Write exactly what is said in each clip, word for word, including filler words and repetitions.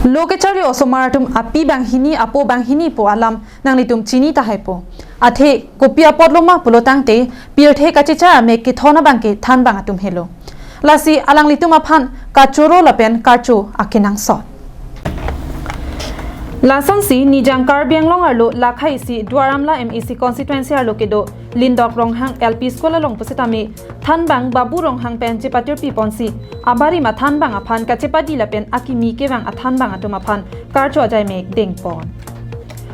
Lo kecharli osomar atum api banghini apo banghini pu alam nanglitum chini tahai po. Athe kopi apot loma pulo tangte pirthe kachechar amek kethon abangke thanbang atum helo. Lasi alanglitum aphan kachoro lapen karcho akenangsot. Lasonsi Nijang Karbi Anglong arlo lakhai isi Duar Amla M A C constituency arlo kedo Lindok Ronghang L P School along pusitame thanbang Babu Ronghang pen chepatirpi ponsi abarim athanbang aphan kachepadi lapen akimi kevang athanbang atum aphan karcho ajai mek dengpon.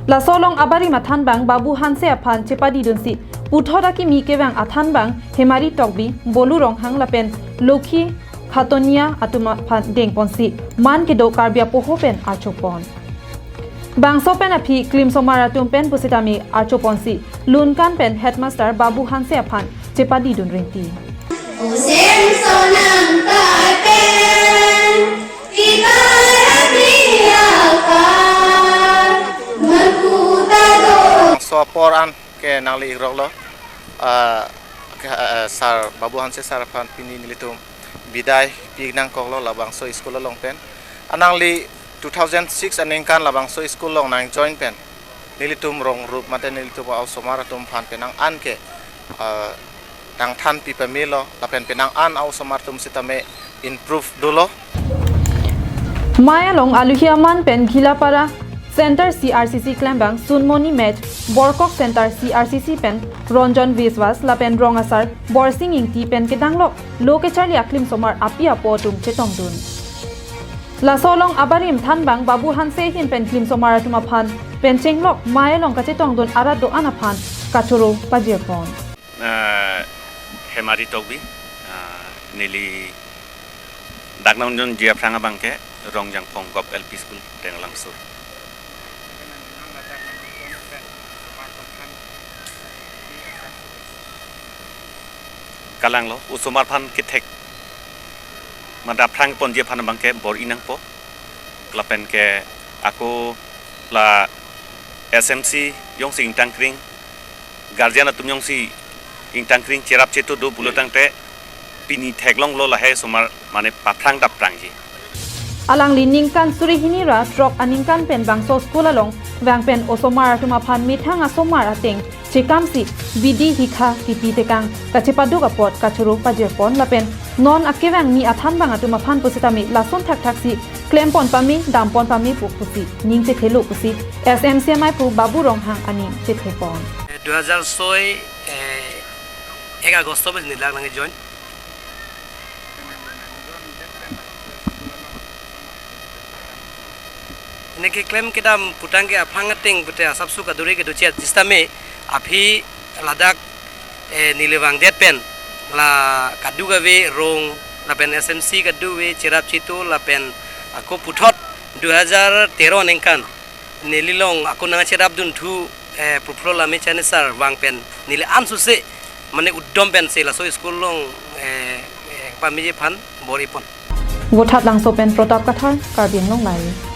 Laso along abarim athanbang Babu Hanse aphan chepadidunsi puthot akimi kevang athanbang Hemari Tokbi, Bolu Ronghang lapen Lokhi Khatonia atum aphan dengponsi man kedo Karbi apoho pen archopon. Bangso pen aphi klimsomar atum pen pusitame archoponsi Lunkan pen headmaster Babu Hanse aphan chepadidun rinti. Osem sonang kai pen, ikai hati akar, merkuta do. So apor an ke nangli ikrok lo, ah, ke, ah, sir Babu Hanse sir aphan pini nelitum bidai pi nangkoklo labangso school along pen. Anangli two thousand six aningkan labangso school along nang join pen nelitum rong rup mate nelitum osomar atum aphan penang an ke, ah, nang thanpi pamelo lapen penang an osomar atum sitame improve dolo. Mai along aluhi aman pen Gilapara Center C R C C klembang Sunmoni Mech, Borkok Center C R C C pen Ronjon Biswas lapen rong asar Borsing Ingti pen kedanglok lo kecharli aklimsomar api apo atum chetongdun. Laso along abarim thanbang Babu Hanse ahin pen klimsomar atum aphan pen chenglok mai along kachetongdun arat do-an aphan kachoro pajirpon. Ah, Hemari Tokbi, ah, neli dak nangdunji aphrang abangke Rongjangphong Gov L P School, Denglangsur. Kalang lo, osomar aphan kethek mada aphrang ponji aphan abangke bor-i nangpo. Lapen ke ako la S M C jongsi ingtangkring, guardian atum jongsi ingtangkring cherap cheto do pulo tangte pini theklonglo lahai osomar mane paphrang dapprangji. Alangli ningkan suri hini ra throk aningkan pen bangso school along vang pen osomar atum aphan methang asomar ateng chekamsi bidi hikha kipi tekang kachepaduk apot kachoro pajirpon lapen non akevang mi athanbang atum aphan pusitame lason thakthak si klempon pame dampon pame pu pusi ning chethelo pusi S M C amei pu Babu Ronghang aning chethepon. দুই হাজাৰ ছয়, এ, এক August pen neli dak nang join. Neke klem kedam putang ke aphrang ateng pute asapso kaduri kedo chet sitame aphi ladak, eh, neli vangdet pen la kadokave rong lapen S M C kadokave cherap cheto lapen ako puthot দুই হাজাৰ তেৰ aningkan neli along ako nang cherapdun thu, eh, Praphulo Lammichhane sir vang pen neli ansose mane udom pensi laso school along, eh, eh, pamiji aphan bor-ipon. Vothatlangso pen Pratap Kathar, Karbi Anglong Live.